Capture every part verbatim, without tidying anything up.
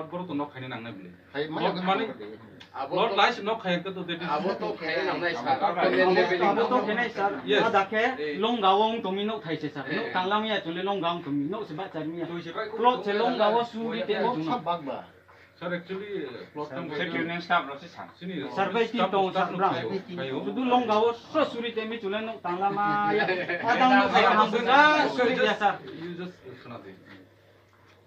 Boro to nok khaina nangnai bile. Hai, mane Lord, mane, abo Lord to, Lais nok khai khe to that is abo to khaina nangnai, sir. Abo to khainai, sir. Yes. Ada khe Eh. Longga wo ong tongmi nok thai se, sir. Eh. Nok tanglam ya, chule Longga ong tongmi nok se bahchar mi ya. Plot se Longga wo suri te mo chung. Sir, actually, plot tang Settlement staff rao se sa. Sini Survey team staff, tong staff sir, no brang. Khai o, khai o. Sudu Longga wo so suri te mi chule nok tanglam ya. Adang nok khai, khai, ham khai, buja khai, suri ya, just, sir. You just khna di.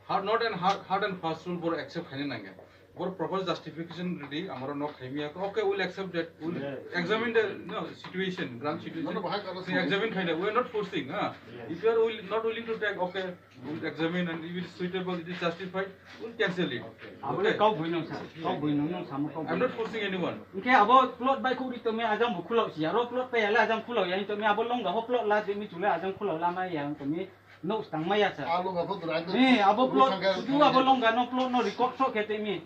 Hard, not an hard, hard and fast rule, boro accept khaina nangya. Boro proper justification ready, amaro nok khaimi ya. Okay, we'll accept that. We'll examine the, no, situation, ground situation. No, no, bahai karo examine khaina. We are not forcing, ha. If you are will, not willing to take, okay, we'll examine and if it is suitable, it is justified, we'll cancel it. Abo le kau boi no sa, kau boi no, no samo kau boi. I'm not forcing anyone. Hingkhe abo plot bai khuri tome ajang bo khulao si ya. Ro plot pai ya le ajang khulao ya hing tome abo Longga ho plot la temi chule ajang khulao lama ya hing tome. Nok tangmai ya sa. Abo plot, sudu abo Longga no plot no record so khe temi.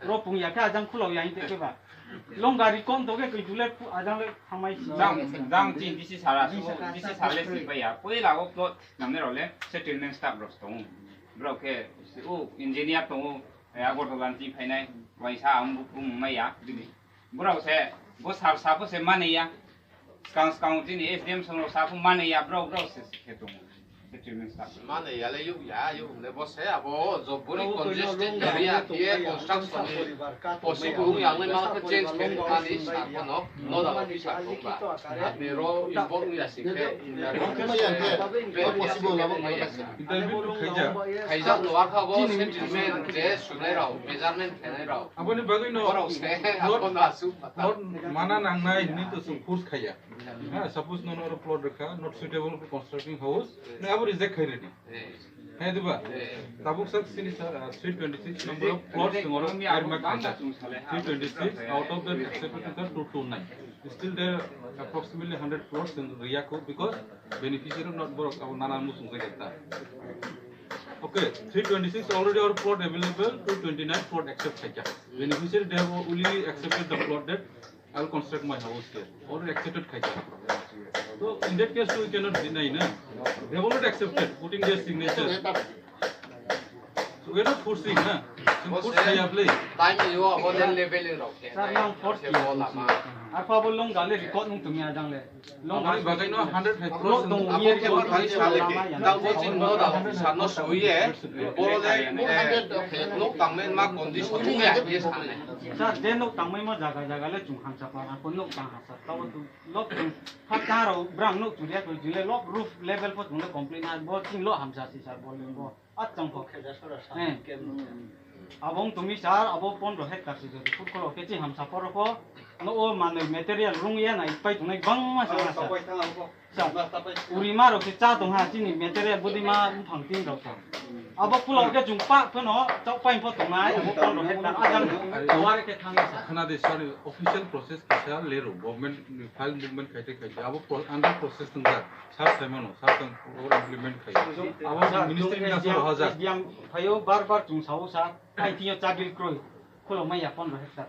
Ro pung ya khe ajang khulao ya hing te khe ba. Longga record to khe koi jule ajang le tangmai si. Jang, jang chi D C sir a, D C sir le si pai ya. Poila o plot namnai rao le settlement staff rao tong ou. Brao khe, o engineer tong ou, Agartala ni chi phainai, waisa ang bu, bu mai ya, bini. Brao se, bo sir sa pho se mani ya. Skang skang chini S D M song rao sa pho mani ya, brao, brao se, se khe tong ou. Settlement staff. Mani ya le yuh ya, yuh le bo se, abo job bori congested area, T A construction ni possible ong ya, ang le ma khe change khe mani sa pho no, nodal officer tong ba. Apni ro involve ong ya si khe, Possible abo mai ya sa. Interview to khaija. Khaijak no akha bo settlement je sunai rao, measurement khainai rao. Abo ni bagwi no Borok se, abo no asuh pata. Not mana nangnai hwnwi to chwng force khaiya. Ha, suppose nono oro plot rwkha, not suitable for constructing house, nang abo reject khai rwdi. Eh. Hai diba? Eh. Tabuk sak sini sa, ah, three twenty six number of plots chwng oro airmark khaijak. Three twenty six, out of that accepted is two two nine. Still there approximately hundred plots chwng riyakho because beneficiary not borok abo nana muchung jageta. Okay, three twenty six already our plot available, two twenty nine plot accept khaikha. Beneficiary, they have only accepted the plot that I will construct my house here. Already accepted khaikha. So in that case, we cannot deny, na? They have already accepted, putting their signature. So we are not forcing, na? Force khaiya ble. Time yo abo le level rao khe. Sir, nang force khe bo lama. Arpha bo long gale record nung tumi ajang le. Long gas bagai no hundred five plot tong ye abo khe record ma thani sa le khe. Tang bo chini no da officer no soi ye. Bo le, eh, nok tangmai ma condition ye ye sa le. Sir, je nok tangmai ma jaga jaga le chung hamsa pa, ako nok tang hamsa. Tao tu lok chung pha ta rao brang nok chung ria ko jile lok roof level pho chung le complete na bo chini lok hamsa si sir bo le bo. Achang pho. Abo ong tumi sir, abo pondro hectare se jodi purkho rao khe chini hamsa poro pho. No o manoi material rung ya nai pai tongnai bangma sa na sir. Sir, urima rao se cha tong ha chini material bodi ma mphang tin rao se. Abo pulao khe chung pa phano chau pai pho tongnai, abo pondro hectare ajang no. Wari khe thang sir. Khna di sir, official process kisa lero, government ni file movement khaite khaite, abo pro-, under process tong jak. Sir, saimano, sir, tang implement khai. Abo sir, ministry ni asal hajar. S D M phaio bar bar chung sao sir, ai thing yo chabil kroi, khulomai ya pondro hectare.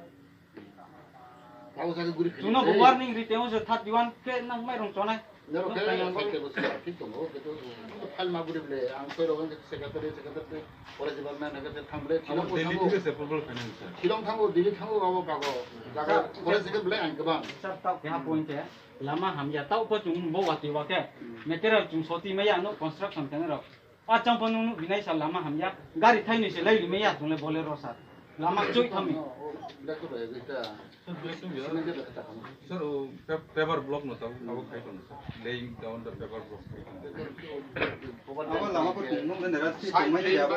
Chung no warning ri tong se thirty one khe nang mai rong chonai. Nero khe, khe bo sir, thik tongo, khe to, file ma guri ble, ang koi rok secretary, secretary, forest department, secretary thang ble, abo Delhi thik se approval khainai sir. Shillong thango, Delhi thango, abo bago, jaga, forest secretary ble ang kebang. Sir, tao keha point khe. Lama hamya, tao pho chung bo wati wa khe. Material chung soti maya no construction khe nero. Achang pho nung nuh binai sa lama hamya. Gari thainoi se lai ri maya chung le Bolero sa. Lama choi thami. Sir, o pa-, paver block no tao, abo khai tong sir. Laying down the paver block khai tong. Abo lama pho chung nung le nera si tong mai ya.